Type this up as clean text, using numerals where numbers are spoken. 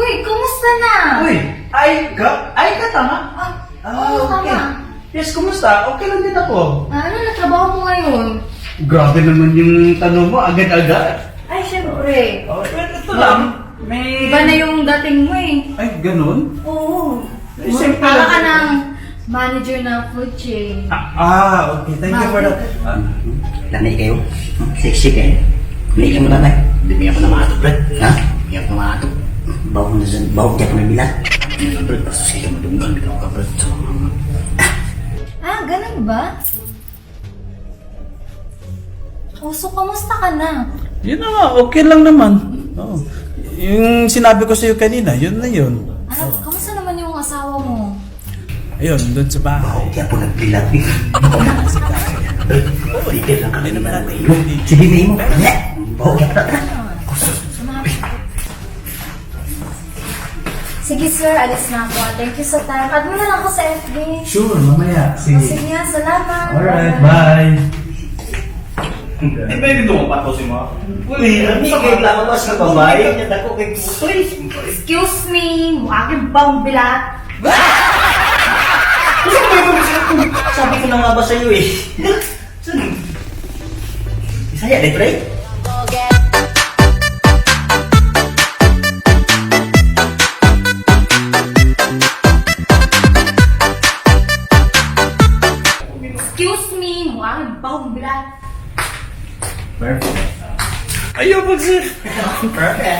Uy, kumusta na? Uy, ay ka? Ay ka, tama? Ah, Ah, oo, okay. tama. Yes, kumusta? Okay lang din ako. Ah, ano na trabaho mo ngayon? Grabe naman yung tanong mo, agad-agad. Ay, syempre. Oh, well, ito lang. May... Iba na yung dating mo eh. Ay, ganun? Oo. Eh, siyempre Para lang. ka ng manager ng food chain. Ah, okay. Thank you for that. Ah, Lami kayo. Sexy kayo. Hindi ka matatay. Hindi ako na maatok, Brad. Ha? Hindi ako na maatok. Bawang na dyan. Bawang dyan na bilat. Brad, basta sige madunggan. Bitaw ka, Brad. Sa mga Ah, ganun ba? Oh, so kamusta ka na? Yun na nga, okay lang naman. Oo. Yung sinabi ko sa'yo kanina, yun na yun. Ah, kamusta naman yung asawa mo? Ayun, dun sa bahay. Bawang dyan po nagbilat. Eh. Brad, bibir lang kami naman natin. Sige, may mo. Bawang dyan pa. Sige sir, alis na ako. Thank you sa time. Add mo na lang ako sa FB. Sure, mamaya. Oh, Sige. sige nga, salamat. Alright, bye. Di ba yung dumapat si Ma? Uy, ano kayo lang ako sa babae? Ako kay Putoy. Excuse me, mukha kang bang bilat. Sabi ko na nga ba sa'yo eh. Saan? Bisaya, di pre? Excuse me, mukha kang bang bilat. Perfect. Ayaw, pag sir. Perfect.